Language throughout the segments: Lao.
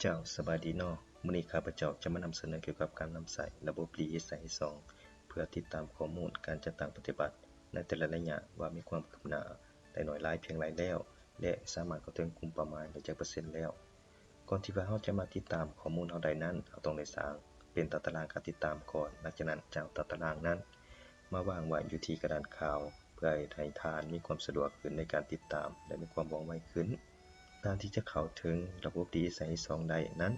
ເຈົ້າ ສະບາຍດີເນາະ. ມື້ນີ້ຂ້າພະເຈົ້າຈະມານຳສະເໜີກ່ຽວກັບການນຳໃຊ້ລະບົບ ດີເອສໄອ ເອສອງ ເພື່ອຕິດຕາມຂໍ້ມູນການຈັດຕັ້ງປະຕິບັດໃນແຕ່ລະໄລຍະວ່າມີຄວາມຄືບໜ້າໄດ້ໜ້ອຍຫຼາຍພຽງໃດແລ້ວ ແລະ ສາມາດເຂົ້າເຖິງກຸ່ມເປົ້າໝາຍໄດ້ຈັກເປີເຊັນແລ້ວ. ກ່ອນທີ່ວ່າເຮົາຈະມາຕິດຕາມຂໍ້ມູນເຮົາໄດ້ນັ້ນ, ເຮົາຕ້ອງໄດ້ສ້າງເປັນຕາຕະລາງການຕິດຕາມກ່ອນ. ຫຼັງຈາກນັ້ນ, ຈະເອົາຕາຕະລາງນັ້ນມາວາງໄວ້ຢູ່ທີ່ກະດານຂາວ ເພື່ອໃຫ້ທ່ານມີຄວາມສະດວກຂຶ້ນໃນການຕິດຕາມ ແລະ ມີຄວາມວ່ອງໄວຂຶ້ນ. ການທີ່ຈະເຂົ້າເຖິງລະບົບ ດີເອສໄອ ເອສອງ ໄດ້ນັ້ນ,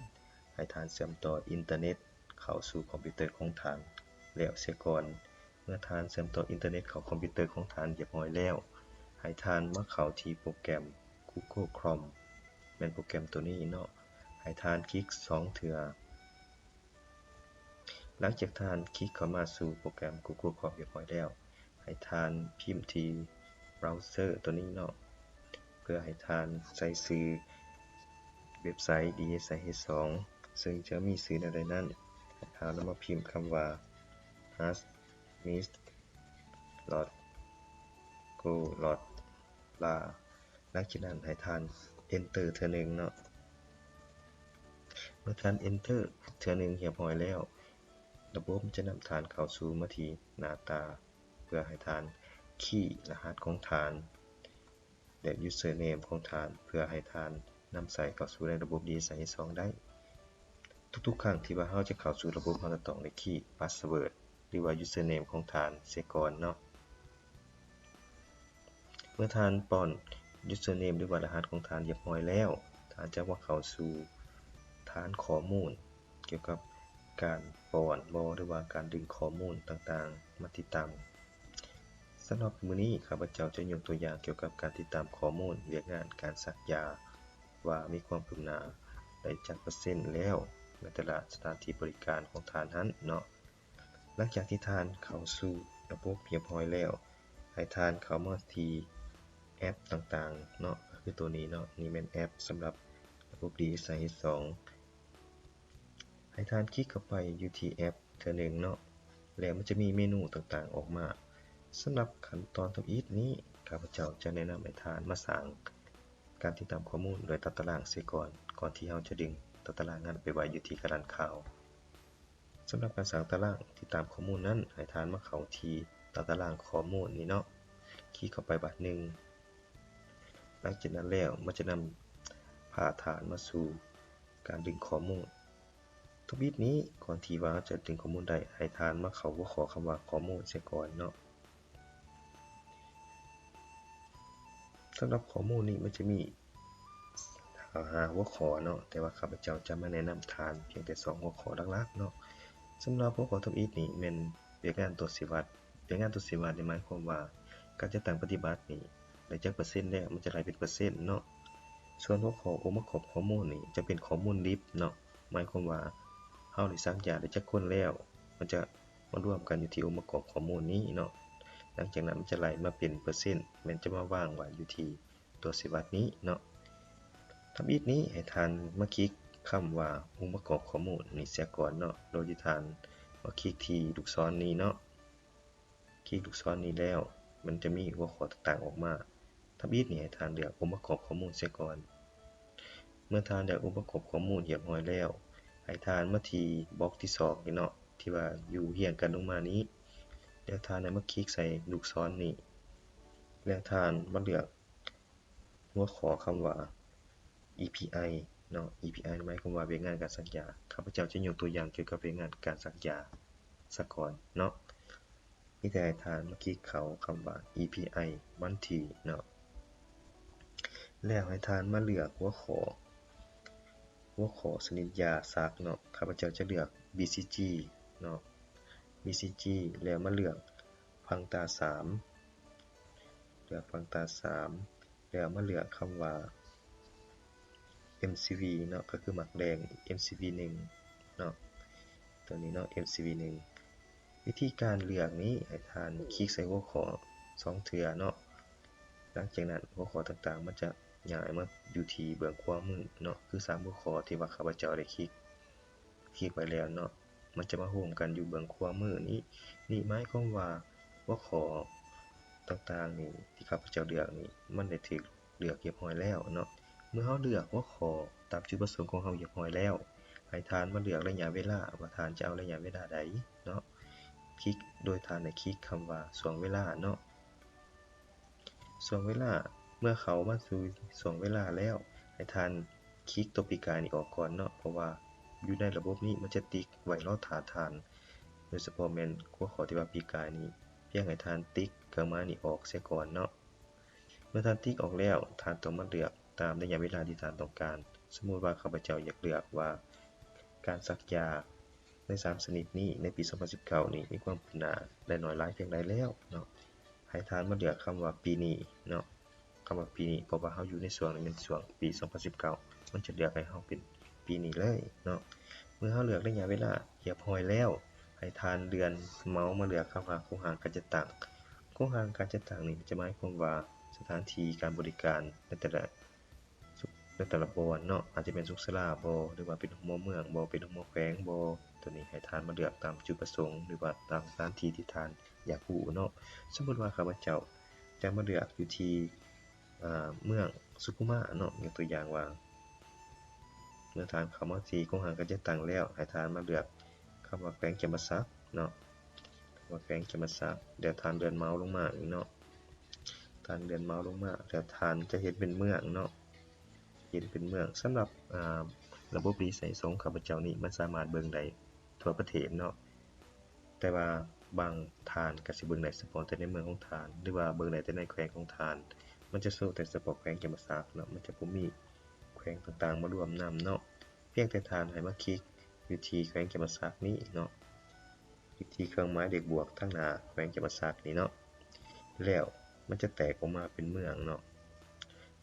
ໃຫ້ທ່ານເຊື່ອມຕໍ່ອິນເຕີເນັດເຂົ້າສູ່ຄອມພິວເຕີຂອງທ່ານແລ້ວເສຍກ່ອນ. ເມື່ອທ່ານເຊື່ອມຕໍ່ອິນເຕີເນັດເຂົ້າຄອມພິວເຕີຂອງທ່ານຮຽບຮ້ອຍແລ້ວ, ໃຫ້ທ່ານມາເຂົ້າທີ່ໂປຣແກຣມ Google Chrome ແມ່ນໂປຣແກຣມໂຕນີ້ເນາະ, ໃຫ້ທ່ານຄລິກສອງເທື່ອ. ຫຼັງຈາກທ່ານຄລິກເຂົ້າມາສູ່ໂປຣແກຣມ Google Chrome ຮຽບຮ້ອຍແລ້ວ, ໃຫ້ທ່ານພິມທີ່ເບຣາວເຊີໂຕນີ້ເນາະ, ເພື່ອໃຫ້ທ່ານໃສ່ຊື່ເວັບໄຊ ດີເອສໄອ ເອສອງ ເຊິ່ງຈະມີຊື່ແນວໃດນັ້ນ. ໃຫ້ທ່ານນຳມາພິມຄຳວ່າ admin dot go dot la. ຫຼັງຈາກນັ້ນໃຫ້ທ່ານ Enter ເທື່ອໜຶ່ງເນາະ. ເມື່ອທ່ານ Enter ເທື່ອໜຶ່ງຮຽບຮ້ອຍແລ້ວ, ລະບົບຈະນຳທ່ານເຂົ້າສູ່ມາທີ່ໜ້າຕາ ເພື່ອໃຫ້ທ່ານຄີລະຫັດຂອງທ່ານ ແລະ username ຂອງທ່ານ ເພື່ອໃຫ້ທ່ານນຳໃຊ້ເຂົ້າສູ່ໃນລະບົບ ດີເອສໄອ ເອສອງ ໄດ້. ທຸກໆຄັ້ງທີ່ວ່າເຮົາຈະເຂົ້າສູ່ລະບົບ, ເຮົາຈະຕ້ອງໄດ້ຄີພາສເວີດ ຫຼືວ່າ username ຂອງທ່ານເສຍກ່ອນເນາະ. ເມື່ອທ່ານປ້ອນ username ຫຼືວ່າລະຫັດຂອງທ່ານຮຽບຮ້ອຍແລ້ວ, ທ່ານຈະມາເຂົ້າສູ່ຖານຂໍ້ມູນກ່ຽວກັບການປ້ອນບໍ ຫຼືວ່າການດຶງຂໍ້ມູນຕ່າງໆມາຕິດຕາມ. ສຳລັບມື້ນີ້ ຂ້າພະເຈົ້າຈະຍົກຕົວຢ່າງກ່ຽວກັບການຕິດຕາມຂໍ້ມູນວຽກງານການສັກຢາ ວ່າມີຄວາມຄືບໜ້າໄດ້ຈັກເປີເຊັນແລ້ວໃນແຕ່ລະສະຖານທີ່ບໍລິການຂອງທ່ານຫັ້ນເນາະ. ຫຼັງຈາກທີ່ທ່ານເຂົ້າສູ່ລະບົບຮຽບຮ້ອຍແລ້ວ, ໃຫ້ທ່ານເຂົ້າມາທີ່ແອັບຕ່າງໆເນາະ, ກໍຄືໂຕນີ້ເນາະ, ນີ້ແມ່ນແອັບສຳລັບລະບົບ ດີເອສໄອ ເອສອງ. ໃຫ້ທ່ານຄລິກເຂົ້າໄປຢູ່ທີ່ແອັບເທື່ອໜຶ່ງເນາະ, ແລ້ວມັນຈະມີເມນູຕ່າງໆອອກມາ. ສຳລັບຂັ້ນຕອນທຳອິດນີ້, ຂ້າພະເຈົ້າຈະແນະນຳໃຫ້ທ່ານມາສ້າງການຕິດຕາມຂໍ້ມູນດ້ວຍຕາຕະລາງເສຍກ່ອນ, ກ່ອນທີ່ເຮົາຈະດຶງຕາຕະລາງນັ້ນໄປໄວ້ຢູ່ທີ່ກະດານຂາວ. ສຳລັບການສ້າງຕາລາງຕິດຕາມຂໍ້ມູນນັ້ນ, ໃຫ້ທ່ານມາເຂົ້າທີ່ຕາຕະລາງຂໍ້ມູນນີ້ເນາະ, ຄລິກເຂົ້າໄປບາດໜຶ່ງ. ຫຼັງຈາກນັ້ນແລ້ວ, ມັນຈະນຳພາທ່ານມາສູ່ການດຶງຂໍ້ມູນ. ທຳອິດນີ້, ກ່ອນທີ່ວ່າເຮົາຈະດຶງຂໍ້ມູນໄດ້, ໃຫ້ທ່ານມາເຂົ້າຫົວຂໍ້ຄຳວ່າຂໍ້ມູນເສຍກ່ອນເນາະ. ສຳລັບຂໍ້ມູນນີ້ມັນຈະມີຫ້າຫົວຂໍ້ເນາະ, ແຕ່ວ່າຂ້າພະເຈົ້າຈະມາແນະນຳທ່ານພຽງແຕ່ສອງຫົວຂໍ້ຫຼັກໆເນາະ. ສຳລັບຫົວຂໍ້ທຳອິດນີ້ແມ່ນວຽກງານຕົວະຊິວັດ. ວຽກງານຕົວະຊິວັດນີ້ໝາຍຄວາມວ່າການຈັດຕັ້ງປະຕິບັດນີ້ໄດ້ຈັກເປີເຊັນແລ້ວ, ມັນຈະໄລ່ເປັນເປີເຊັນເນາະ. ສ່ວນຫົວຂໍ້ອົງປະກອບຂໍ້ມູນນີ້ຈະເປັນຂໍ້ມູນດິບເນາະ, ໝາຍຄວາມວ່າເຮົາໄດ້ສັກຢາໄດ້ຈັກຄົນແລ້ວ, ມັນຈະ ມາລວມກັນຢູ່ທີ່ອົງປະກອບຂໍ້ມູນນີ້ເນາະ. ຫຼັງຈາກນັ້ນມັນຈະໄລ່ມາເປັນເປີເຊັນ, ແມ່ນຈະມາວາງໄວ້ຢູ່ທີ່ຕົວະຊິວັດນີ້ເນາະ. ທຳອິດນີ້ໃຫ້ທ່ານມາຄລິກຄຳວ່າອົງປະກອບຂໍ້ມູນນີ້ເສຍກ່ອນເນາະ, ໂດຍທີ່ທ່ານມາຄລິກທີ່ລູກສອນນີ້ເນາະ. ຄລິກລູກສອນນີ້ແລ້ວ, ມັນຈະມີຫົວຂໍ້ຕ່າງໆອອກມາ. ທຳອິດນີ້ໃຫ້ທ່ານເລືອກອົງປະກອບຂໍ້ມູນເສຍກ່ອນ. ເມື່ອທ່ານໄດ້ອົງປະກອບຂໍ້ມູນຮຽບຮ້ອຍແລ້ວ, ໃຫ້ທ່ານມາທີ່ບລັອກທີສອງນີ້ເນາະ, ທີ່ວ່າຢູ່ຮຽງກັນລົງມານີ້, ແລ້ວທ່ານໃຫ້ມາຄລິກໃສ່ລູກສອນນີ້, ແລ້ວທ່ານມາເລືອກຫົວຂໍ້ຄຳວ່າ ອີ ພີ ໄອ ເນາະ, ອີ ພີ ໄອ ໝາຍຄວາມວ່າວຽກງານການສັກຢາ. ຂ້າພະເຈົ້າຈະຍົກຕົວຢ່າງກ່ຽວກັບວຽກງານການສັກຢາສາກ່ອນເນາະ. ມີແຕ່ໃຫ້ທ່ານມາຄລິກເຂົ້າຄຳວ່າ ອີ ພີ ໄອ ວັນທີ ເນາະ, ແລ້ວໃຫ້ທ່ານມາເລືອກຫົວຂໍ້, ຫົວຂໍ້ຊະນິດຢາສັກເນາະ. ຂ້າພະເຈົ້າຈະເລືອກ ບີ ຊີ ຈີ ເນາະ, ບີ ຊີ ຈີ ແລ້ວມາເລືອກ ພັງຕາສາມ, ເລືອກພັງຕາສາມ ແລ້ວມາເລືອກຄຳວ່າ ເອັມ ຊີ ວີ ເນາະ, ກໍຄືໝາກແດງ ເອັມ ຊີ ວີ ໜຶ່ງ ເນາະ, ຕົວນີ້ເນາະ ເອັມ ຊີ ວີ ໜຶ່ງ. ວິທີການເລືອກນີ້ ໃຫ້ທ່ານຄລິກໃສ່ຫົວຂໍ້ສອງເທື່ອເນາະ, ຫຼັງຈາກນັ້ນຫົວຂໍ້ຕ່າງໆມັນຈະຍ້າຍມາຢູ່ທີ່ເບື້ອງຂວາມືເນາະ, ຄືສາມຫົວຂໍ້ທີ່ວ່າຂ້າພະເຈົ້າໄດ້ຄລິກ ຄລິກໄວ້ແລ້ວເນາະ, ມັນຈະມາໂຮມກັນຢູ່ເບື້ອງຂວາມືນີ້. ນີ້ໝາຍຄວາມວ່າຫົວຂໍ້ຕ່າງໆນີ້ທີ່ຂ້າພະເຈົ້າເລືອກນີ້ ມັນໄດ້ຖືກເລືອກຮຽບຮ້ອຍແລ້ວເນາະ. ເມື່ອເຮົາເລືອກຫົວຂໍ້ ຕາມຈຸດປະສົງຂອງເຮົາຮຽບຮ້ອຍແລ້ວ, ໃຫ້ທ່ານມາເລືອກໄລຍະເວລາວ່າທ່ານຈະເອົາໄລຍະເວລາໃດເນາະ. ຄລິກ ໂດຍທ່ານໄດ້ຄລິກຄຳວ່າຊ່ວງເວລາເນາະ. ຊ່ວງເວລາ ເມື່ອເຂົ້າມາສູ່ຊ່ວງເວລາແລ້ວ, ໃຫ້ທ່ານຄລິກຕົວປີກາຍນີ້ອອກກ່ອນເນາະ, ເພາະວ່າຢູ່ໃນລະບົບນີ້ມັນຈະຕິກໄວ້ລໍຖ້າທ່ານ, ໂດຍສະເພາະແມ່ນຫົວຂໍ້ທີ່ວ່າປີກາຍນີ້, ພຽງໃຫ້ທ່ານຕິກເຄື່ອງໝາຍນີ້ອອກເສຍກ່ອນເນາະ. ເມື່ອທ່ານຕິກອອກແລ້ວ, ທ່ານຕ້ອງມາເລືອກຕາມໄລຍະເວລາທີ່ທ່ານຕ້ອງການ. ສົມມຸດວ່າຂ້າພະເຈົ້າຢາກເລືອກວ່າ ການສັກຢາໃນສາມຊະນິດນີ້ ໃນປີສອງພັນສິບເກົ້ານີ້ ມີຄວາມຄືບໜ້າໄດ້ໜ້ອຍຫຼາຍພຽງໃດແລ້ວເນາະ. ໃຫ້ທ່ານມາເລືອກຄຳວ່າປີນີ້ເນາະ, ຄຳວ່າປີນີ້ ເພາະວ່າເຮົາຢູ່ໃນຊ່ວງນີ້ແມ່ນຊ່ວງປີສອງພັນສິບເກົ້າ, ມັນຈະເລືອກໃຫ້ເຮົາເປັນປີນີ້ເລີຍເນາະ. ເມື່ອເຮົາເລືອກໄລຍະເວລາຮຽບຮ້ອຍແລ້ວ, ໃຫ້ທ່ານເລື່ອນເມົາສ໌ມາເລືອກຄຳວ່າໂຄງຮ່າງການຈັດຕັ້ງ. ໂຄງຮ່າງການຈັດຕັ້ງນີ້ຈະໝາຍຄວາມວ່າສະຖານທີ່ການບໍລິການໃນແຕ່ລະ ໃນແຕ່ລະບ່ອນເນາະ, ອາດຈະແມ່ນສຸກສາລາບໍ ຫຼືວ່າເປັນໂຮງໝໍເມືອງບໍ ເປັນໂຮງໝໍແຂວງບໍ. ໂຕນີ້ໃຫ້ທ່ານມາເລືອກຕາມຈຸດປະສົງ ຫຼືວ່າຕາມສະຖານທີ່ທີ່ທ່ານຢາກຮູ້ເນາະ. ສົມມຸດວ່າຂ້າພະເຈົ້າຈະມາເລືອກຢູ່ທີ່ ອາ ເມືອງສຸຂຸມາເນາະ, ຍົກຕົວຢ່າງວ່າ ເມື່ອທ່ານເຂົ້າມາທີ່ໂຄງຮ່າງການຈັດຕັ້ງແລ້ວ, ໃຫ້ທ່ານມາເລືອກຄຳວ່າແຂວງຈຳປາສັກເນາະ, ຄຳວ່າແຂວງຈຳປາສັກ. ແລ້ວທ່ານເລື່ອນເມົາສ໌ລົງມາອີກເນາະ, ທ່ານເລື່ອນເມົາສ໌ລົງມາ ແລ້ວທ່ານຈະເຫັນເປັນເມືອງເນາະ, ເຫັນເປັນເມືອງ. ສຳລັບ ອາ ລະບົບຣີໄຊຂອງຂ້າພະເຈົ້ານີ້ ມັນສາມາດເບິ່ງໄດ້ທົ່ວປະເທດເນາະ, ແຕ່ວ່າບາງທ່ານກໍຊິເບິ່ງໄດ້ສະເພາະແຕ່ໃນເມືອງຂອງທ່ານ ຫຼືວ່າເບິ່ງໄດ້ແຕ່ໃນແຂວງຂອງທ່ານ. ມັນຈະໂຊແຕ່ສະເພາະແຂວງຈຳປາສັກເນາະ, ມັນຈະບໍ່ມີແຂວງຕ່າງໆມາລວມນຳເນາະ. ພຽງແຕ່ທ່ານໃຫ້ມາຄລິກຢູ່ທີ່ແຂວງຈຳປາສັກນີ້ເນາະ, ຢູ່ທີ່ເຄື່ອງໝາຍເລກບວກທາງໜ້າແຂວງຈຳປາສັກນີ້ເນາະ, ແລ້ວມັນຈະແຕກອອກມາເປັນເມືອງເນາະ.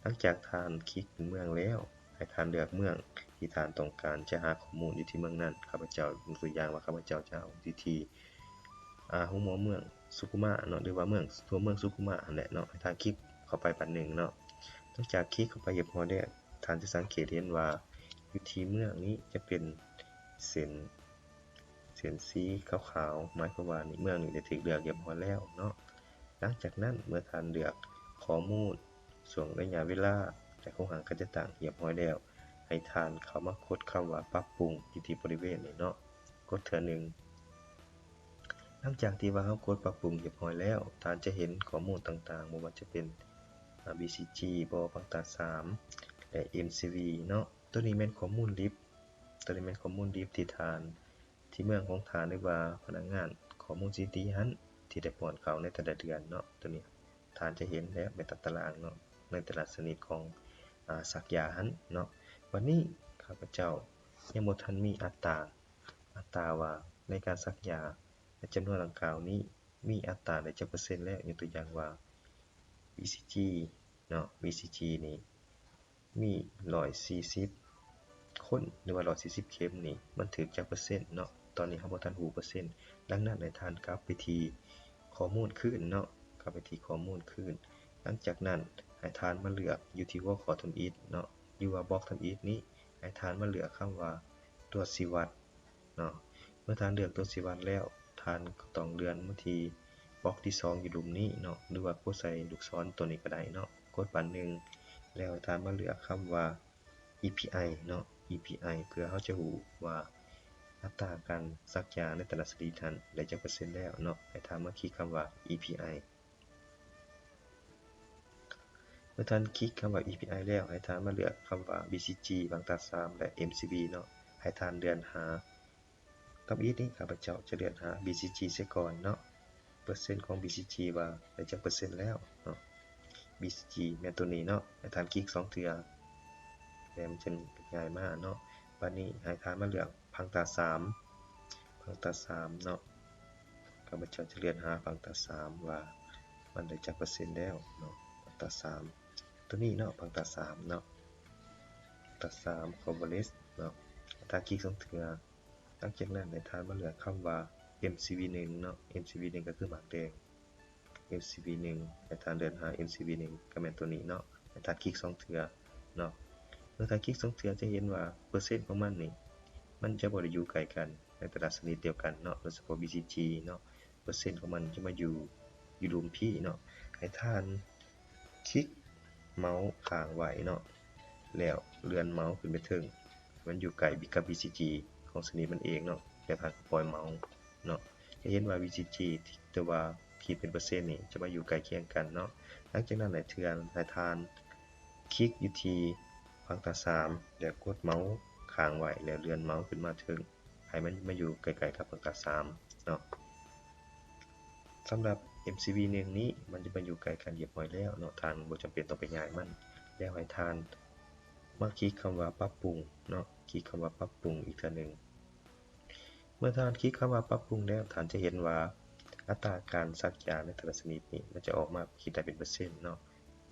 ຫຼັງຈາກທ່ານຄລິກເປັນເມືອງແລ້ວ, ໃຫ້ທ່ານເລືອກເມືອງທີ່ທ່ານຕ້ອງການຈະຫາຂໍ້ມູນຢູ່ທີ່ເມືອງນັ້ນ. ຂ້າພະເຈົ້າຍົກຕົວຢ່າງວ່າ ຂ້າພະເຈົ້າຈະເອົາຢູ່ທີ່ ອາ ໂຮງໝໍເມືອງສຸຂຸມາເນາະ ຫຼືວ່າເມືອງ ຕົວເມືອງສຸຂຸມາຫັ້ນແຫຼະເນາະ, ໃຫ້ທ່ານຄລິກເຂົ້າໄປບາດໜຶ່ງເນາະ. ຫຼັງຈາກຄລິກເຂົ້າໄປຮຽບຮ້ອຍແລ້ວ, ທ່ານຈະສັງເກດເຫັນວ່າຢູ່ທີ່ເມືອງນີ້ຈະເປັນເສັ້ນ ເສັ້ນສີຂາວໆ ໝາຍຄວາມວ່ານີ້ ເມືອງນີ້ໄດ້ຖືກເລືອກຮຽບຮ້ອຍແລ້ວເນາະ. ຫຼັງຈາກນັ້ນ ເມື່ອທ່ານເລືອກຂໍ້ມູນ ຊ່ວງໄລຍະເວລາ ແລະ ໂຄງຮ່າງການຈັດຕັ້ງຮຽບຮ້ອຍແລ້ວ, ໃຫ້ທ່ານເຂົ້າມາກົດຄຳວ່າປັບປຸງຢູ່ທີ່ບໍລິເວນນີ້ເນາະ, ກົດເທື່ອໜຶ່ງ. ຫຼັງຈາກທີ່ວ່າເຮົາກົດປັບປຸງຮຽບຮ້ອຍແລ້ວ, ທ່ານຈະເຫັນຂໍ້ມູນຕ່າງໆ ບໍ່ວ່າຈະເປັນ ອາ ບີຊີຈີບໍ ບາງຕາດສາມ ແລະ ເອັມຊີວີເນາະ. ໂຕນີ້ແມ່ນຂໍ້ມູນດິບ, ໂຕນີ້ແມ່ນຂໍ້ມູນດິບທີ່ທ່ານ ທີ່ເມືອງຂອງທ່ານ ຫຼືວ່າພະນັກງານຂໍ້ມູນສະຖິຕິຫັ້ນ ທີ່ໄດ້ປ້ອນເຂົ້າໃນແຕ່ລະເດືອນເນາະ. ໂຕນີ້ທ່ານຈະເຫັນແລ້ວແມ່ນຕາຕະລາງເນາະ ໃນແຕ່ລະຊະນິດຂອງ ອາ ສັກຢາຫັ້ນເນາະ. ບັດນີ້ຂ້າພະເຈົ້າຍັງບໍ່ທັນມີອັດຕາ, ອັດຕາວ່າໃນການສັກຢາໃນຈຳນວນດັ່ງກ່າວນີ້ ມີອັດຕາໄດ້ຈັກເປີເຊັນແລ້ວ. ຍົກຕົວຢ່າງວ່າ ບີຊີຈີເນາະ, ບີຊີຈີນີ້ ມີຮ້ອຍສີ່ສິບຄົນ ຫຼືວ່າຮ້ອຍສີ່ສິບເຂັມນີ້ ມັນຖືກຈັກເປີເຊັນເນາະ. ຕອນນີ້ເຮົາບໍ່ທັນຮູ້ເປີເຊັນ, ດັ່ງນັ້ນໃຫ້ທ່ານກັບໄປທີ່ຂໍ້ມູນຄືນເນາະ, ກັບໄປທີ່ຂໍ້ມູນຄືນ. ຫຼັງຈາກນັ້ນໃຫ້ທ່ານມາເລືອກຢູ່ທີ່ຫົວຂໍ້ທຳອິດເນາະ ຫຼືວ່າບລັອກທຳອິດນີ້, ໃຫ້ທ່ານມາເລືອກຄຳວ່າຕົວຊີ້ວັດ ເນາະ. ເມື່ອທ່ານເລືອກຕົວຊີ້ວັດແລ້ວ, ທ່ານກໍຕ້ອງເລື່ອນມາທີ່ບລັອກທີສອງຢູ່ລຸ່ມນີ້ເນາະ ຫຼືວ່າກົດໃສ່ລູກສອນຕົວນີ້ກໍໄດ້ເນາະ, ກົດບາດໜຶ່ງ ແລ້ວທ່ານມາເລືອກຄຳວ່າ ອີພີໄອ ເນາະ, ອີພີໄອ ເພື່ອເຮົາຈະຮູ້ວ່າອັດຕາການສັກຢາໃນແຕ່ລະຊະນິດຫັ້ນໄດ້ຈັກເປີເຊັນແລ້ວເນາະ. ໃຫ້ທ່ານມາຄລິກຄຳວ່າ ອີພີໄອ. ເມື່ອທ່ານຄລິກຄຳວ່າ ອີພີໄອ ແລ້ວ, ໃຫ້ທ່ານມາເລືອກຄຳວ່າ ບີຊີຈີ ບາງຕາດສາມ ແລະ ເອັມຊີວີ ເນາະ. ໃຫ້ທ່ານເລື່ອນຫາ, ທຳອິດນີ້ຂ້າພະເຈົ້າຈະເລືອນຫາ ບີຊີຈີ ເສຍກ່ອນເນາະ, ເປີເຊັນຂອງ ບີຊີຈີ ວ່າໄດ້ຈັກເປີເຊັນແລ້ວເນາະ. ບີຊີຈີ ແມ່ນໂຕນີ້ເນາະ, ໃຫ້ທ່ານຄລິກສອງເທື່ອ ແລ້ວມັນຈະຍ້າຍມາເນາະ. ບາດນີ້ໃຫ້ທ່ານມາເລືອກ ບາງຕາດສາມ, ບາງຕາດສາມເນາະ. ຂ້າພະເຈົ້າຈະເລື່ອນຫາ ບາງຕາດສາມ ວ່າມັນໄດ້ຈັກເປີເຊັນແລ້ວເນາະ, ບາງຕາດສາມ ໂຕນີ້ເນາະ, ບາງຕາດສາມເນາະ, ບາງຕາດສາມ ຄອບເວີເຣດເນາະ. ໃຫ້ທ່ານຄລິກສອງເທື່ອ, ຫຼັງຈາກນັ້ນໃຫ້ທ່ານມາເລືອກຄຳວ່າ ເອັມຊີວີ ໜຶ່ງ ເນາະ, ເອັມຊີວີ ໜຶ່ງ ກໍຄືໝາກແດງ ເອັມຊີວີ ໜຶ່ງ ໃຫ້ທ່ານເລື່ອນຫາ ເອັມຊີວີ ໜຶ່ງ ກໍແມ່ນໂຕນີ້ເນາະ, ໃຫ້ທ່ານຄລິກສອງເທື່ອເນາະ. ເມື່ອທ່ານຄລິກສອງເທື່ອຈະເຫັນວ່າເປີເຊັນຂອງມັນນີ້ ມັນຈະບໍ່ໄດ້ຢູ່ໃກ້ກັນໃນແຕ່ລະຊະນິດດຽວກັນເນາະ, ໂດຍສະເພາະ ບີຊີຈີ ເນາະ, ເປີເຊັນຂອງມັນຈະມາຢູ່ ຢູ່ລຸ່ມພີ້ເນາະ. ໃຫ້ທ່ານຄລິກເມົາສ໌ຄ້າງໄວ້ເນາະ ແລ້ວ ເລື່ອນເມົາສ໌ຂຶ້ນໄປເທິງ ມັນຢູ່ໃກ້ກັບ ວີຊີຈີ ຂອງຊະນິດມັນເອງເນາະ ແລ້ວທ່ານກໍປ່ອຍເມົາສ໌ເນາະ ຈະເຫັນວ່າ ວີຊີຈີ ທີ່ ແຕ່ວ່າຂີດເປັນເປີເຊັນນີ້ ຈະມາຢູ່ໃກ້ຄຽງກັນເນາະ. ຫຼັງຈາກນັ້ນໃຫ້ເທື່ອ ໃຫ້ທ່ານຄລິກຢູ່ທີ່ປາກຕາສາມ ແລ້ວກົດເມົາສ໌ຄ້າງໄວ້ ແລ້ວເລື່ອນເມົາສ໌ຂຶ້ນມາເທິງ ໃຫ້ມັນມາຢູ່ໃກ້ໆກັບປາກຕາສາມເນາະ. ສຳລັບ ເອັມຊີວີໜຶ່ງນີ້ ມັນຈະມາຢູ່ໃກ້ກັນຮຽບຮ້ອຍແລ້ວເນາະ ທ່ານບໍ່ຈຳເປັນຕ້ອງໄປຍ້າຍມັນ. ແລ້ວໃຫ້ທ່ານມາຄລິກຄຳວ່າປັບປຸງເນາະ ຄລິກຄຳວ່າປັບປຸງອີກເທື່ອໜຶ່ງ. ເມື່ອທ່ານຄລິກຄຳວ່າປັບປຸງແລ້ວ ທ່ານຈະເຫັນວ່າອັດຕາການສັກຢາໃນແຕ່ລະຊະນິດນີ້ ມັນຈະອອກມາຄິດໄດ້ເປັນເປີເຊັນເນາະ.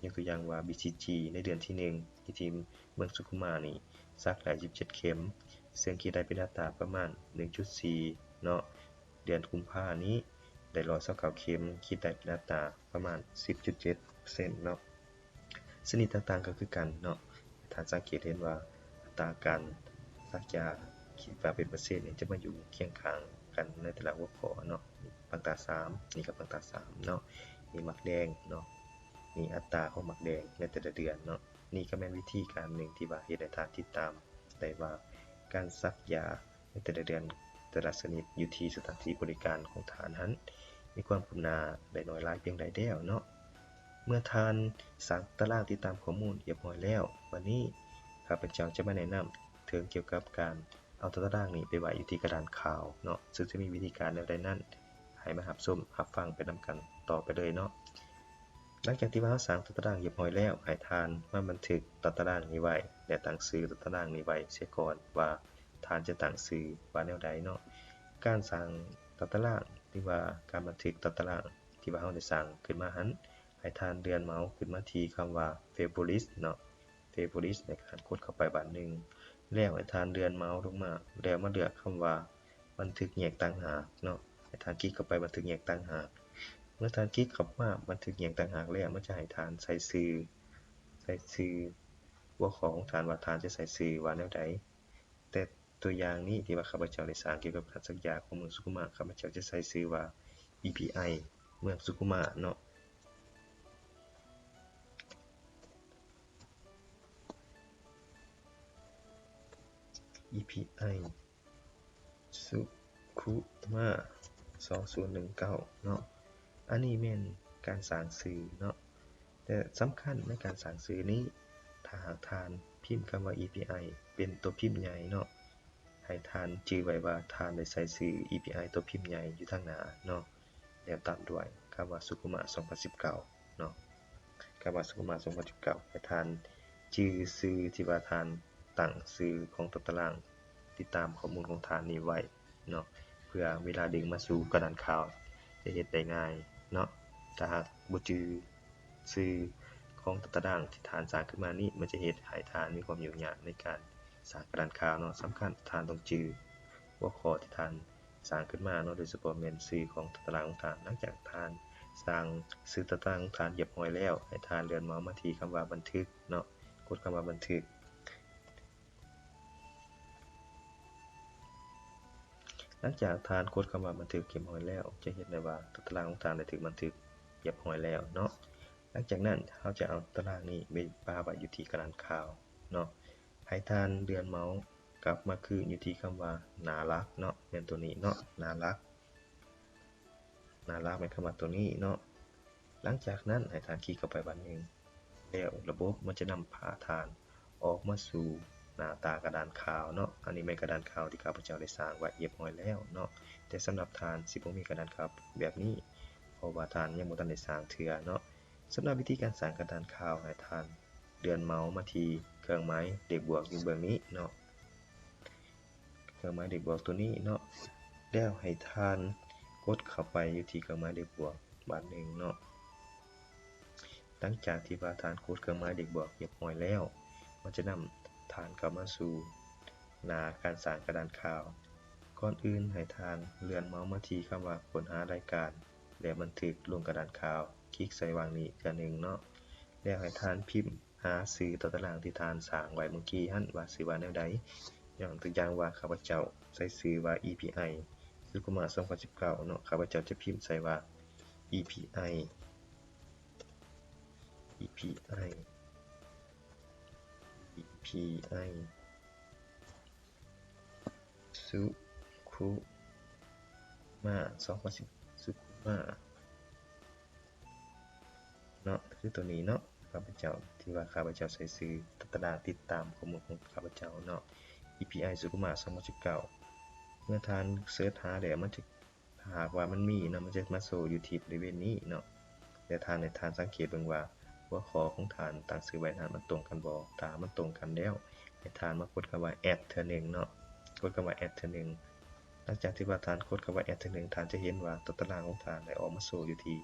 ຍົກຕົວຢ່າງວ່າ ບີຊີຈີ ໃນເດືອນທີໜຶ່ງ ຢູ່ທີ່ເມືອງສຸຂຸມະນີ້ ສັກໄດ້ສິບເຈັດເຂັມ ເຊິ່ງຄິດໄດ້ເປັນອັດຕາປະມານໜຶ່ງຈຸດສີ່ເນາະ. ເດືອນກຸມພານີ້ໄດ້ຮ້ອຍຊາວເກົ້າເຂັມ ຄິດໄດ້ເປັນອັດຕາປະມານສິບຈຸດເຈັດເປີເຊັນເນາະ. ຊະນິດຕ່າງໆກໍຄືກັນເນາະ. ທ່ານສັງເກດເຫັນວ່າອັດຕາການສັກຢາ ຄິດວ່າເປັນເປີເຊັນນີ້ ຈະມາຢູ່ຄຽງຂ້າງກັນໃນແຕ່ລະຫົວຂໍ້ເນາະ. ບັ້ງຕາສາມ ນີ້ກໍບັ້ງຕາສາມເນາະ. ມີໝາກແດງເນາະ. ມີອັດຕາຂອງໝາກແດງໃນແຕ່ລະເດືອນເນາະ. ນີ້ກໍແມ່ນວິທີການໜຶ່ງທີ່ວ່າເຮັດໃຫ້ທ່ານຕິດຕາມໄດ້ວ່າ ການສັກຢາໃນແຕ່ລະເດືອນ ແຕ່ລະຊະນິດ ຢູ່ທີ່ສະຖານທີ່ບໍລິການຂອງທ່ານຫັ້ນ ມີຄວາມຄືບໜ້າໄດ້ໜ້ອຍຫຼາຍພຽງໃດແລ້ວເນາະ. ເມື່ອທ່ານສ້າງຕາລາງຕິດຕາມຂໍ້ມູນຮຽບຮ້ອຍແລ້ວ, ບັດນີ້ຂ້າພະເຈົ້າຈະມາແນະນຳເຖິງກ່ຽວກັບການເອົາຕາລາງນີ້ໄປໄວ້ຢູ່ທີ່ກະດານຂ່າວເນາະ, ເຊິ່ງຈະມີວິທີການແນວໃດນັ້ນ ໃຫ້ມາຮັບຊົມຮັບຟັງໄປນຳກັນຕໍ່ໄປເລີຍເນາະ. ຫຼັງຈາກທີ່ວ່າເຮົາສ້າງຕົວຕາລາງຮຽບຮ້ອຍແລ້ວ, ໃຫ້ທ່ານມາບັນທຶກຕົວຕາລາງນີ້ໄວ້ ແລະ ຕັ້ງຊື່ຕົວຕາລາງນີ້ໄວ້ເສຍກ່ອນວ່າທ່ານຈະຕັ້ງຊື່ວ່າແນວໃດເນາະ. ການສ້າງຕົວຕາລາງ ຫຼືວ່າການບັນທຶກຕົວຕາລາງທີ່ວ່າເຮົາໄດ້ສ້າງຂຶ້ນມາຫັ້ນ, ໃຫ້ທ່ານເລື່ອນເມົາສ໌ຂຶ້ນມາທີ່ຄຳວ່າ Favorites ເນາະ, Favorites ແລ້ວທ່ານກົດເຂົ້າໄປບາດໜຶ່ງ, ແລ້ວໃຫ້ທ່ານເລື່ອນເມົາສ໌ລົງມາ ແລ້ວມາເລືອກຄຳວ່າ ບັນທຶກແຍກຕ່າງຫາກເນາະ, ໃຫ້ທ່ານຄລິກເຂົ້າໄປບັນທຶກແຍກຕ່າງຫາກ. ເມື່ອທ່ານຄລິກເຂົ້າມາບັນທຶກແຍກຕ່າງຫາກແລ້ວ, ມັນຈະໃຫ້ທ່ານໃສ່ຊື່, ໃສ່ຊື່ຫົວຂໍ້ຂອງທ່ານວ່າທ່ານຈະໃສ່ຊື່ວ່າແນວໃດ. ແຕ່ຕົວຢ່າງນີ້ທີ່ວ່າຂ້າພະເຈົ້າໄດ້ສ້າງກ່ຽວກັບການສັກຢາຂອງເມືອງສຸຂຸມະ, ຂ້າພະເຈົ້າຈະໃສ່ຊື່ວ່າ ອີ ພີ ໄອ ເມືອງສຸຂຸມະເນາະ, ອີ ພີ ໄອ ສຸຂຸມະ ສອງສູນໜຶ່ງເກົ້າເນາະ. ອັນນີ້ແມ່ນການສ້າງຊື່ເນາະ, ແຕ່ສຳຄັນໃນການສ້າງຊື່ນີ້ ຖ້າຫາກທ່ານພິມຄຳວ່າ ອີ ພີ ໄອ ເປັນຕົວພິມໃຫຍ່ເນາະ, ໃຫ້ທ່ານຈື່ໄວ້ວ່າທ່ານໄດ້ໃສ່ຊື່ ອີ ພີ ໄອ ຕົວພິມໃຫຍ່ຢູ່ທາງໜ້າເນາະ. ແລ້ວຕາມດ້ວຍຄຳວ່າສຸຂຸມະ ສອງພັນສິບເກົ້າເນາະ, ຄຳວ່າສຸຂຸມະ ສອງພັນສິບເກົ້າ ໃຫ້ທ່ານຈື່ຊື່ທີ່ວ່າທ່ານຕັ້ງຊື່ຂອງຕົວຕາລາງຕິດຕາມຂໍ້ມູນຂອງທ່ານນີ້ໄວ້ເນາະ, ເພື່ອເວລາດຶງມາສູ່ກະດານຂ່າວຈະເຮັດໄດ້ງ່າຍເນາະ. ຖ້າຫາກບໍ່ຈື່ຊື່ຂອງຕົວຕາລາງທີ່ທ່ານສ້າງຂຶ້ນມານີ້, ມັນຈະເຮັດໃຫ້ທ່ານມີຄວາມຫຍຸ້ງຍາກໃນການສ້າງກະດານຂ່າວເນາະ. ສຳຄັນທ່ານຕ້ອງຈື່ຫົວຂໍ້ທີ່ທ່ານ ສ້າງຂຶ້ນມາເນາະ, ໂດຍສະເພາະແມ່ນຊື່ຂອງຕົວຕາລາງຂອງທ່ານ. ຫຼັງຈາກທ່ານສ້າງຊື່ຕົວຕາລາງຂອງທ່ານຮຽບຮ້ອຍແລ້ວ, ໃຫ້ທ່ານເລື່ອນເມົາສ໌ມາທີ່ຄຳວ່າບັນທຶກເນາະ, ກົດຄຳວ່າບັນທຶກ. ຫຼັງຈາກທ່ານກົດຄຳວ່າບັນທຶກຮຽບຮ້ອຍແລ້ວ, ຈະເຫັນໄດ້ວ່າຕົວຕາລາງຂອງທ່ານໄດ້ຖືກບັນທຶກຮຽບຮ້ອຍແລ້ວເນາະ. ຫຼັງຈາກນັ້ນເຮົາຈະເອົາຕາລາງນີ້ໄປປະໄວ້ຢູ່ທີ່ກະດານຂ່າວເນາະ. ໃຫ້ທ່ານເລື່ອນເມົາສ໌ກັບມາຄືນຢູ່ທີ່ຄຳວ່າໜ້າຫຼັກເນາະ, ແມ່ນຕົວນີ້ເນາະ, ໜ້າຫຼັກ, ໜ້າຫຼັກແມ່ນຄຳວ່າຕົວນີ້ເນາະ. ຫຼັງຈາກນັ້ນໃຫ້ທ່ານຄລິກເຂົ້າໄປບາດໜຶ່ງ, ແລ້ວລະບົບມັນຈະນຳພາທ່ານອອກມາສູ່ໜ້າຕາກະດານຂ່າວເນາະ. ອັນນີ້ແມ່ນກະດານຂ່າວທີ່ຂ້າພະເຈົ້າໄດ້ສ້າງໄວ້ຮຽບຮ້ອຍແລ້ວເນາະ, ແຕ່ສຳລັບທ່ານຊິບໍ່ມີກະດານຂ່າວແບບນີ້ ເພາະວ່າທ່ານຍັງບໍ່ທັນໄດ້ສ້າງເທື່ອເນາະ. ສຳລັບວິທີການສ້າງກະດານຂ່າວ, ໃຫ້ທ່ານເລື່ອນເມົາສ໌ມາທີ່ເຄື່ອງໝາຍເລກບວກຢູ່ເບື້ອງນີ້ເນາະ, ເຄື່ອງໝາຍເລກບວກຕົວນີ້ເນາະ, ແລ້ວໃຫ້ທ່ານກົດເຂົ້າໄປຢູ່ທີ່ເຄື່ອງໝາຍເລກບວກບາດໜຶ່ງເນາະ. ຫຼັງຈາກທີ່ວ່າທ່ານກົດເຄື່ອງໝາຍເລກບວກຮຽບຮ້ອຍແລ້ວ, ມັນຈະນຳທ່ານເຂົ້າມາສູ່ໜ້າການສ້າງກະດານຂ່າວ. ກ່ອນອື່ນໃຫ້ທ່ານເລື່ອນເມົາສ໌ມາທີ່ຄຳວ່າຄົ້ນຫາລາຍການ ແລະ ບັນທຶກລົງກະດານຂ່າວ, ຄລິກໃສ່ຫວ່າງນີ້ເທື່ອໜຶ່ງເນາະ, ແລ້ວໃຫ້ທ່ານພິມຫາຊື່ຕົວຕາລາງທີ່ທ່ານສ້າງໄວ້ເມື່ອກີ້ຫັ້ນວ່າຊື່ວ່າແນວໃດ. ຍົກຕົວຢ່າງວ່າ ຂ້າພະເຈົ້າໃສ່ຊື່ວ່າ ອີ ພີ ໄອ ສຸຂຸມະ ສອງພັນສິບເກົ້າເນາະ, ຂ້າພະເຈົ້າຈະພິມໃສ່ວ່າ ອີ ພີ ໄອ ອີ ພີ ໄອ ອີ ພີໄອ ສຸຄຸມາ ສອງພັນສິບ ສຸຂຸມາເນາະ ຄືໂຕນີ້ເນາະ ຂ້າພະເຈົ້າ ທີ່ວ່າຂ້າພະເຈົ້າໃສ່ຊື່ຕາຕະລາງຕິດຕາມຂໍ້ມູນຂອງຂ້າພະເຈົ້າເນາະ ອີພີໄອ ສຸຂຸມາ ສອງພັນສິບເກົ້າ ເມື່ອທ່ານເສີດຫາແລ້ວ ມັນຈະ ຖ້າຫາກວ່າມັນມີເນາະ ມັນຈະມາໂຊຢູ່ທີ່ບໍລິເວນນີ້ເນາະ ແລະ ທ່ານໃຫ້ທ່ານສັງເກດເບິ່ງວ່າ ຫົວຂໍ້ຂອງທ່ານຕັ້ງຊື່ໄວ້ນັ້ນມັນຕົງກັນບໍ່ ຖ້າມັນຕົງກັນແລ້ວ ໃຫ້ທ່ານມາກົດຄຳວ່າ add ເທື່ອໜຶ່ງເນາະ ກົດຄຳວ່າ add ເທື່ອໜຶ່ງ ຫຼັງຈາກທີ່ວ່າທ່ານກົດຄຳວ່າ add ເທື່ອໜຶ່ງ ທ່ານຈະເຫັນວ່າຕົວຕາລາງຂອງທ່ານໄດ້ອອກມາໂຊຢູ່ທີ່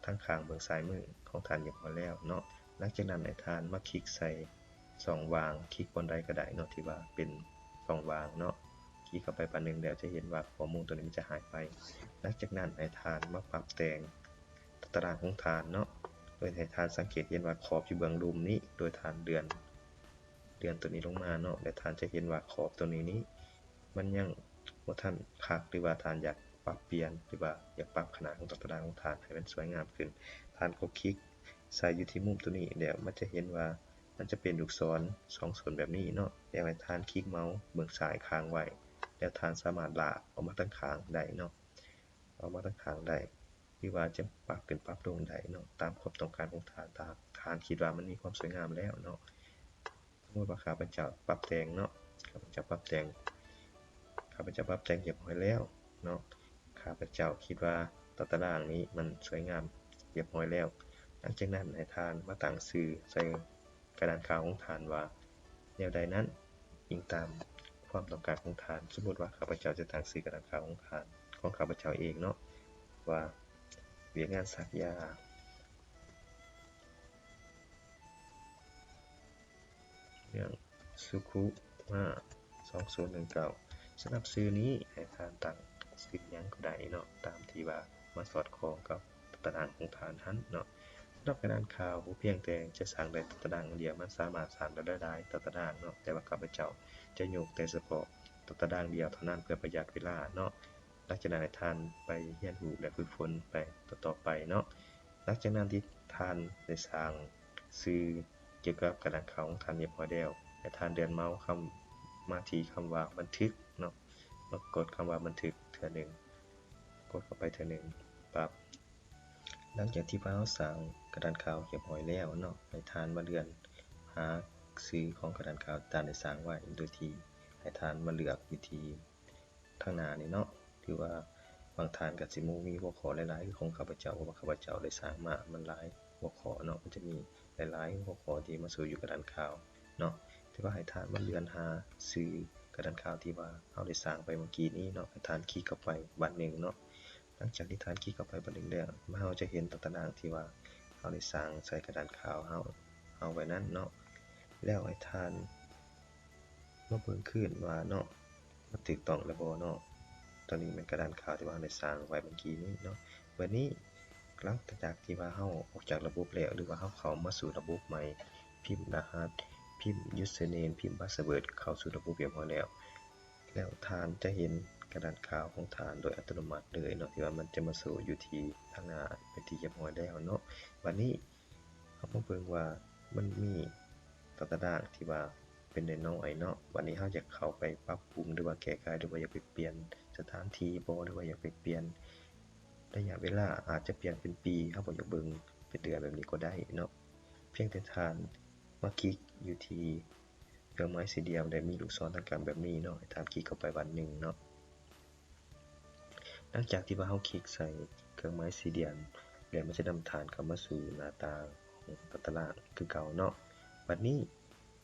ທາງຂ້າງເບື້ອງຊ້າຍມືຂອງທ່ານຮຽບຮ້ອຍແລ້ວເນາະ ຫຼັງຈາກນັ້ນໃຫ້ທ່ານມາຄລິກໃສ່ຊ່ອງວ່າງ ຄລິກບ່ອນໃດກໍໄດ້ເນາະ ທີ່ວ່າເປັນຊ່ອງວ່າງເນາະ ຄລິກເຂົ້າໄປບາດໜຶ່ງແລ້ວຈະເຫັນວ່າຂໍ້ມູນຕົວນີ້ມັນຈະຫາຍໄປ ຫຼັງຈາກນັ້ນໃຫ້ທ່ານມາປັບແຕ່ງ ຕາຕະລາງຂອງທ່ານເນາະ ໂດຍໃຫ້ທ່ານສັງເກດເຫັນວ່າຂອບຢູ່ເບື້ອງລຸ່ມນີ້ ໂດຍທ່ານເລື່ອນ ເລື່ອນຕົວນີ້ລົງມາເນາະ ແລະ ທ່ານຈະເຫັນວ່າຂອບຕົວນີ້ນີ້ ມັນຍັງບໍ່ທັນຄັກ ຫຼືວ່າທ່ານຢາກປັບປ່ຽນ ຫຼືວ່າຢາກປັບຂະໜາດຂອງຕາຕະລາງຂອງທ່ານໃຫ້ມັນສວຍງາມຂຶ້ນ ທ່ານກໍຄລິກໃສ່ຢູ່ທີ່ມຸມຕົວນີ້ ແລ້ວມັນຈະເຫັນວ່າ ມັນຈະເປັນລູກສອນສອງສົ້ນແບບນີ້ເນາະ ແລ້ວໃຫ້ທ່ານຄລິກເມົາສ໌ເບື້ອງຊ້າຍຄ້າງໄວ້ ແລ້ວທ່ານສາມາດລາກອອກມາທາງຂ້າງໄດ້ເນາະ ອອກມາທາງຂ້າງໄດ້ ຫຼືວ່າຈະປັບຂຶ້ນປັບລົງໄດ້ເນາະ ຕາມຄວາມຕ້ອງການຂອງທ່ານ ຖ້າທ່ານຄິດວ່າມັນມີຄວາມສວຍງາມແລ້ວເນາະ ສົມມຸດວ່າຂ້າພະເຈົ້າປັບແຕ່ງເນາະ ຂ້າພະເຈົ້າປັບແຕ່ງ ຂ້າພະເຈົ້າປັບແຕ່ງຮຽບຮ້ອຍແລ້ວເນາະ ຂ້າພະເຈົ້າຄິດວ່າຕາຕະລາງນີ້ມັນສວຍງາມຮຽບຮ້ອຍແລ້ວ ຫຼັງຈາກນັ້ນໃຫ້ທ່ານມາຕັ້ງຊື່ໃສ່ ກະດານຂ່າວຂອງທ່ານວ່າແນວໃດນັ້ນ ອີງຕາມຄວາມຕ້ອງການຂອງທ່ານ. ສົມມຸດວ່າຂ້າພະເຈົ້າຈະຕັ້ງຊື່ກະດານຂ່າວຂອງທ່ານ ຂອງຂ້າພະເຈົ້າເອງເນາະ ວ່າວຽກງານສັກຢາ ເມືອງສຸຂຸມາ ສອງສູນໜຶ່ງເກົ້າ ສຳລັບຊື່ນີ້ໃຫ້ທ່ານຕັ້ງຊື່ຫຍັງກໍໄດ້ເນາະ ຕາມທີ່ວ່າມາສອດຄ່ອງກັບຕາຕະລາງຂອງທ່ານຫັ້ນເນາະ. ສຳລັບກະດານຂ່າວບໍ່ພຽງແຕ່ຈະສ້າງໄດ້ຕາຕະລາງດຽວ, ມັນສາມາດສ້າງໄດ້ຫຼາຍໆຕາຕະລາງເນາະ, ແຕ່ວ່າຂ້າພະເຈົ້າຈະຍົກແຕ່ສະເພາະຕາຕະລາງດຽວເທົ່ານັ້ນເພື່ອປະຢັດເວລາເນາະ. ຫຼັງຈາກນັ້ນໃຫ້ທ່ານໄປຮຽນຮູ້ ແລະ ຝຶກຝົນໄປຕໍ່ໆໄປເນາະ. ຫຼັງຈາກນັ້ນທີ່ທ່ານໄດ້ສ້າງຊື່ກ່ຽວກັບກະດານຂ່າວຂອງທ່ານຮຽບຮ້ອຍແລ້ວ, ໃຫ້ທ່ານເລື່ອນເມົາສ໌ຄຳມາທີ່ຄຳວ່າບັນທຶກເນາະ, ມາກົດຄຳວ່າບັນທຶກເທື່ອໜຶ່ງ, ກົດເຂົ້າໄປເທື່ອໜຶ່ງ, ປັບ. ຫຼັງຈາກທີ່ວ່າເຮົາສ້າງກະດານຂ່າວຮຽບຮ້ອຍແລ້ວເນາະ, ໃຫ້ທ່ານມາເລື່ອນຫາຊື່ຂອງກະດານຂ່າວທີ່ທ່ານໄດ້ສ້າງໄວ້, ໂດຍທີ່ໃຫ້ທ່ານມາເລືອກຢູ່ທີ່ ທາງໜ້ານີ້ເນາະ, ຖືວ່າບາງທ່ານກໍຊິບໍ່ມີຫົວຂໍ້ຫຼາຍໆຄືຂອງຂ້າພະເຈົ້າ, ເພາະວ່າຂ້າພະເຈົ້າໄດ້ສ້າງມາມັນຫຼາຍຫົວຂໍ້ເນາະ, ມັນຈະມີຫຼາຍໆຫົວຂໍ້ທີ່ມາໂຊຢູ່ກະດານຂ່າວເນາະ. ແຕ່ວ່າໃຫ້ທ່ານມາເລື່ອນຫາຊື່ກະດານຂ່າວທີ່ວ່າເຮົາໄດ້ສ້າງໄປເມື່ອກີ້ນີ້ເນາະ, ໃຫ້ທ່ານຄລິກເຂົ້າໄປບາດໜຶ່ງເນາະ. ຫຼັງຈາກທີ່ທ່ານຄລິກເຂົ້າໄປບາດໜຶ່ງແລ້ວ, ເຮົາຈະເຫັນຕາຕະລາງທີ່ວ່າເຮົາໄດ້ສ້າງໃສ່ກະດານຂ່າວເຮົາ ເຮົາໄວ້ນັ້ນເນາະ. ແລ້ວໃຫ້ທ່ານ ມາເບິ່ງຄືນວ່າເນາະ ມັນຖືກຕ້ອງແລ້ວບໍ່ເນາະ. ຕອນນີ້ແມ່ນກະດານຂ່າວທີ່ວ່າເຮົາໄດ້ສ້າງໄວ້ເມື່ອກີ້ນີ້ເນາະ. ບາດນີ້ຫຼັງຈາກທີ່ວ່າເຮົາອອກຈາກລະບົບແລ້ວ ຫຼືວ່າເຮົາເຂົ້າມາສູ່ລະບົບໃໝ່, ພິມລະຫັດ, ພິມ username, ພິມ password ເຂົ້າສູ່ລະບົບຮຽບຮ້ອຍແລ້ວ, ແລ້ວທ່ານຈະເຫັນກະດານຂ່າວຂອງທ່ານໂດຍອັດຕະໂນມັດເລີຍເນາະ ທີ່ວ່າມັນຈະມາໂຊຢູ່ທີ່ທາງໜ້າເປັນທີ່ຮຽບຮ້ອຍແລ້ວເນາະ. ບາດນີ້ ເຮົາມາເບິ່ງວ່າມັນມີຕາຕະລາງທີ່ວ່າເປັນນ້ອຍໆເນາະ. ບາດນີ້ເຮົາຢາກເຂົ້າໄປປັບປຸງ ຫຼືວ່າແກ້ໄຂ ຫຼືວ່າຢາກໄປປ່ຽນສະຖານທີ່ບໍ ຫຼືວ່າຢາກໄປປ່ຽນໄລຍະເວລາ, ອາດຈະປ່ຽນເປັນປີ, ເຮົາບໍ່ຢາກເບິ່ງເປັນເດືອນແບບນີ້ກໍໄດ້ເນາະ. ພຽງແຕ່ທ່ານມາຄລິກຢູ່ທີ່ເຄື່ອງໝາຍສີ່ຫຼ່ຽມ ແລະ ມີລູກສອນທາງກາງແບບນີ້ເນາະ, ໃຫ້ທ່ານຄລິກເຂົ້າໄປບາດໜຶ່ງເນາະ. ຫຼັງຈາກທີ່ວ່າເຮົາຄລິກໃສ່ເຄື່ອງໝາຍສີ່ຫຼ່ຽມແລ້ວ, ມັນຈະນຳທ່ານເຂົ້າມາສູ່ໜ້າຕ່າງຂອງຕາຕະລາງຄືເກົ່າເນາະ. ບັດນີ້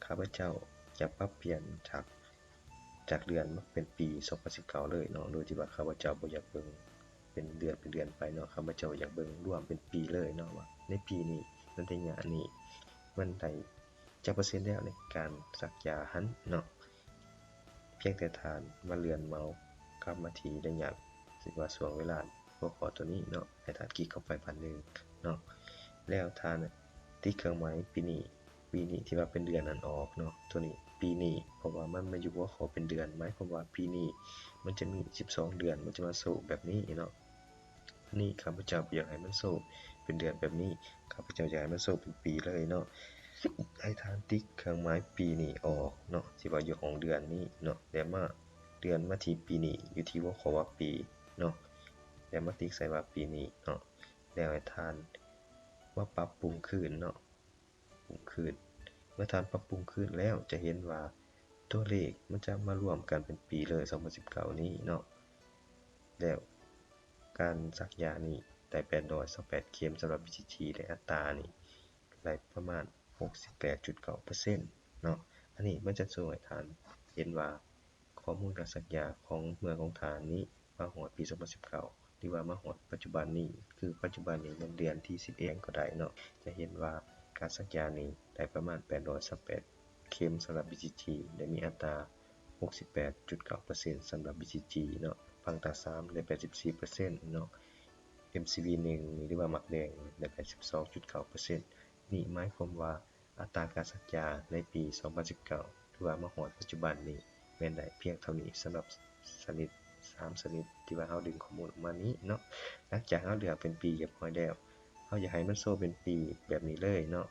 ຂ້າພະເຈົ້າຈະປັບປ່ຽນຈາກ ຈາກເດືອນມາເປັນປີສອງພັນສິບເກົ້າເລີຍເນາະ, ໂດຍທີ່ວ່າຂ້າພະເຈົ້າບໍ່ຢາກເບິ່ງເປັນເດືອນເປັນເດືອນໄປເນາະ. ຂ້າພະເຈົ້າຢາກເບິ່ງລວມເປັນປີເລີຍເນາະ ວ່າໃນປີນີ້, ໃນໄລຍະນີ້ ມັນໄດ້ ຈັກເປີເຊັນແລ້ວໃນການສັກຢາຫັ້ນເນາະ. ພຽງແຕ່ທ່ານມາເລື່ອນເມົາສ໌ກັບມາທີ່ໄລຍະ ຫຼືວ່າຊ່ວງເວລາຫົວຂໍ້ຕົວນີ້ເນາະ, ໃຫ້ທ່ານຄລິກເຂົ້າໄປບາດໜຶ່ງເນາະ, ແລ້ວທ່ານຕິດເຄື່ອງໝາຍປີນີ້, ປີນີ້ທີ່ວ່າເປັນເດືອນນັ້ນອອກເນາະ, ຕົວນີ້ປີນີ້ ເພາະວ່າມັນມາຢູ່ຫົວຂໍ້ເປັນເດືອນ, ໝາຍຄວາມວ່າປີນີ້ມັນຈະມີສິບສອງເດືອນ, ມັນຈະມາໂຊແບບນີ້ເນາະ. ນີ້ຂ້າພະເຈົ້າບໍ່ຢາກໃຫ້ມັນໂຊເປັນເດືອນແບບນີ້, ຂ້າພະເຈົ້າຢາກໃຫ້ມັນໂຊເປັນປີເລີຍເນາະ. ໃຫ້ທ່ານຕິກເຄື່ອງໝາຍປີນີ້ອອກເນາະ ທີ່ວ່າຢູ່ຫ້ອງເດືອນນີ້ເນາະ ແລ້ວມາເລື່ອນມາທີ່ປີນີ້ ຢູ່ທີ່ຫົວຂໍ້ວ່າປີເນາະ ແລ້ວມາຕິກໃສ່ວ່າປີນີ້ເນາະ ແລ້ວໃຫ້ທ່ານມາປັບປຸງຄືນເນາະ ປຸງຄືນ. ເມື່ອທ່ານປັບປຸງຄືນແລ້ວ ຈະເຫັນວ່າຕົວເລກມັນຈະມາລວມກັນເປັນປີເລີຍ ສອງພັນສິບເກົ້ານີ້ເນາະ ແລ້ວການສັກຢານີ້ໄດ້ແປດຮ້ອຍຊາວແປດເຂັມສຳລັບ BCG ແລະ ອັດຕານີ້ໄດ້ປະມານຫົກສິບແປດຈຸດເກົ້າເປີເຊັນເນາະ. ອັນນີ້ມັນຈະໂຊໃຫ້ທ່ານເຫັນວ່າ ຂໍ້ມູນການສັກຢາຂອງເມືອງຂອງທ່ານນີ້ມາຮອດປີສອງພັນສິບເກົ້າ ຫຼືວ່າມາຮອດປັດຈຸບັນນີ້ ຄືປັດຈຸບັນນີ້ແມ່ນເດືອນທີສິບເອັດກໍໄດ້ເນາະ ຈະເຫັນວ່າການສັກຢານີ້ໄດ້ປະມານແປດຮ້ອຍຊາວແປດເຂັມສຳລັບ BCG ແລະ ມີອັດຕາຫົກສິບແປດຈຸດເກົ້າເປີເຊັນສຳລັບ BCG ເນາະ ຝັ່ງຕາສາມໄດ້ແປດສິບສີ່ເປີເຊັນເນາະ MCV ໜຶ່ງນີ້ ຫຼືວ່າໝາກແດງໄດ້ແປດສິບສອງຈຸດເກົ້າເປີເຊັນ. ນີ້ໝາຍຄວາມວ່າ ອັດຕາການສັກຢາໃນປີສອງພັນສິບເກົ້າ ຫຼືວ່າມາຮອດປັດຈຸບັນນີ້ ແມ່ນໄດ້ພຽງເທົ່ານີ້ ສຳລັບຊະນິດ ສາມຊະນິດທີ່ວ່າເຮົາດຶງຂໍ້ມູນອອກມານີ້ເນາະ. ຫຼັງຈາກເຮົາເລືອກເປັນປີຮຽບຮ້ອຍແລ້ວ ເຮົາຢາກໃຫ້ມັນໂຊເປັນປີແບບນີ້ເລີຍເນາະ.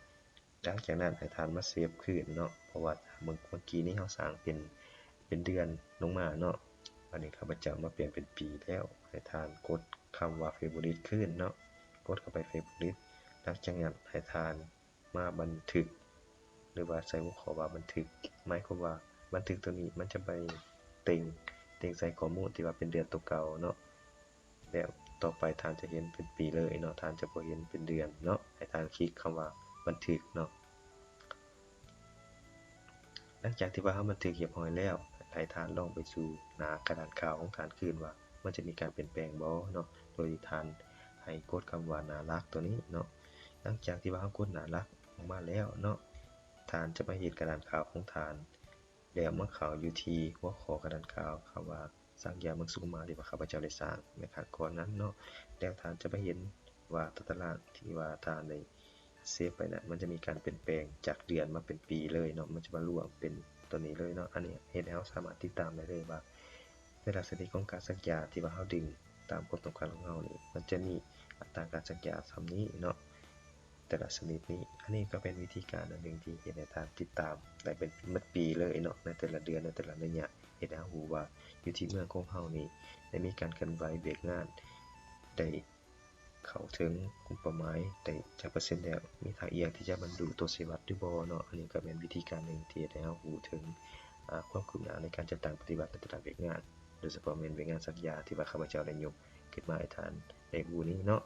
ຫຼັງຈາກນັ້ນໃຫ້ທ່ານມາເຊບຄືນເນາະ ເພາະວ່າເມື່ອກີ້ນີ້ເຮົາສ້າງເປັນ ເປັນເດືອນລົງມາເນາະ. ບາດນີ້ຂ້າພະເຈົ້າມາປ່ຽນເປັນປີແລ້ວ ໃຫ້ທ່ານກົດຄຳວ່າ Favorite ຄືນເນາະ ກົດເຂົ້າໄປ Favorite. ຫຼັງຈາກນັ້ນໃຫ້ທ່ານ ມາບັນທຶກ ຫຼືວ່າໃສ່ຫົວຂໍ້ວ່າບັນທຶກ ໝາຍຄວາມວ່າບັນທຶກໂຕນີ້ມັນຈະໄປເຕັງ ເຕັງໃສ່ຂໍ້ມູນທີ່ວ່າເປັນເດືອນໂຕເກົ່າເນາະ ແລ້ວຕໍ່ໄປທ່ານຈະເຫັນເປັນປີເລີຍເນາະ ທ່ານຈະບໍ່ເຫັນເປັນເດືອນເນາະ. ໃຫ້ທ່ານຄລິກຄຳວ່າບັນທຶກເນາະ. ຫຼັງຈາກທີ່ວ່າເຮົາບັນທຶກຮຽບຮ້ອຍແລ້ວ ໃຫ້ທ່ານລອງໄປສູ່ໜ້າກະດານຂ່າວຂອງທ່ານຄືນວ່າ ມັນຈະມີການປ່ຽນແປງບໍ່ເນາະ ໂດຍທີ່ທ່ານໃຫ້ກົດຄຳວ່າໜ້າຫຼັກໂຕນີ້ເນາະ. ຫຼັງຈາກທີ່ວ່າເຮົາກົດໜ້າຫຼັກອອກມາແລ້ວເນາະ ທ່ານຈະມາເຫັນກະດານຂ່າວຂອງທ່ານ ແລ້ວມາເຂົ້າຢູ່ທີ່ຫົວຂໍ້ກະດານຂ່າວ ຄຳວ່າສັກຢາເມືອງສຸຂຸມມາ ທີ່ວ່າຂ້າພະເຈົ້າໄດ້ສ້າງໃນຄັ້ງກ່ອນນັ້ນເນາະ ແລ້ວທ່ານຈະມາເຫັນວ່າຕາຕະລາງທີ່ວ່າທ່ານໄດ້ເຊບໄປນັ້ນ ມັນຈະມີການປ່ຽນແປງຈາກເດືອນມາເປັນປີເລີຍເນາະ ມັນຈະມາລວມເປັນໂຕນີ້ເລີຍເນາະ. ອັນນີ້ເຮັດໃຫ້ເຮົາສາມາດຕິດຕາມໄດ້ເລີຍວ່າ ແຕ່ລະຊະນິດຂອງການສັກຢາທີ່ວ່າເຮົາດຶງຕາມຄວາມຕ້ອງການຂອງເຮົານີ້ ມັນຈະມີອັດຕາການສັກຢາສ່ຳນີ້ເນາະ ແຕ່ລະຊະນິດນີ້. ອັນນີ້ກໍເປັນວິທີການອັນໜຶ່ງທີ່ເຮັດໃຫ້ທ່ານຕິດຕາມໄດ້ເປັນໝົດປີເລີຍເນາະ ໃນແຕ່ລະເດືອນ ໃນແຕ່ລະໄລຍະ ເຮັດໃຫ້ເຮົາຮູ້ວ່າຢູ່ທີ່ເມືອງຂອງເຮົານີ້ໄດ້ມີການເຄື່ອນໄຫວວຽກງານ ໄດ້ ເຂົ້າເຖິງເປົ້າໝາຍໄດ້ຈັກເປີເຊັນແລ້ວ ມີທ່າອຽງທີ່ຈະບັນລຸຕົວຊີ້ວັດຫຼືບໍ່ເນາະ. ອັນນີ້ກໍແມ່ນວິທີການໜຶ່ງທີ່ເຮັດໃຫ້ເຮົາຮູ້ເຖິງ ອາ ຄວາມຄືບໜ້າໃນການຈັດຕັ້ງປະຕິບັດໃນແຕ່ລະວຽກງານ ໂດຍສະເພາະແມ່ນວຽກງານສັກຢາທີ່ວ່າຂ້າພະເຈົ້າໄດ້ຍົກຂຶ້ນມາໃຫ້ທ່ານໄດ້ຮູ້ນີ້ເນາະ.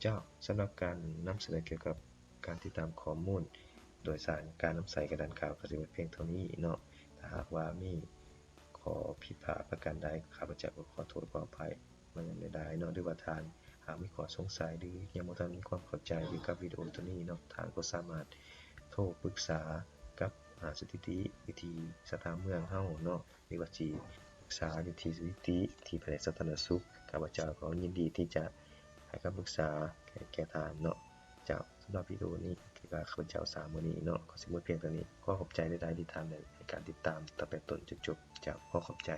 ເຈົ້າ, ສຳລັບການນຳສະເໜີກ່ຽວກັບການຕິດຕາມຂໍ້ມູນໂດຍສານການນຳໃຊ້ກະດານຂ່າວກໍຊິໝົດພຽງເທົ່ານີ້ເນາະ. ຖ້າຫາກວ່າມີ ຂໍ້ຜິດພາດປະການໃດ ຂ້າພະເຈົ້າກໍຂໍໂທດຂໍອະໄພມາຢ່າງຫຼາຍໆເນາະ ຫຼືວ່າທ່ານຫາກມີຂໍ້ສົງໄສ ຫຼືຍັງບໍ່ທັນມີຄວາມເຂົ້າໃຈກ່ຽວກັບວິດີໂອໂຕນີ້ເນາະ ທ່ານກໍສາມາດໂທປຶກສາກັບ ອາ ສະຖິຕິຢູ່ທີ່ສະພາເມືອງເຮົາເນາະ ຫຼືວ່າຊິປຶກສາຢູ່ທີ່ສະຖິຕິທີ່ພະແນກສາທາລະນະສຸກ ຂ້າພະເຈົ້າກໍຍິນດີທີ່ຈະໃຫ້ຄຳປຶກສາແກ່ທ່ານເນາະ. ເຈົ້າ, ສຳລັບວິດີໂອນີ້ ຄືວ່າຂ້າພະເຈົ້າສ້າງມື້ນີ້ເນາະ ກໍຊິໝົດພຽງເທົ່ານີ້. ຂໍຂອບໃຈຫຼາຍໆທີ່ທ່ານໄດ້ໃຫ້ການຕິດຕາມຕັ້ງແຕ່ຕົ້ນຈົນຈົບ. ເຈົ້າ, ຂໍຂອບໃຈ.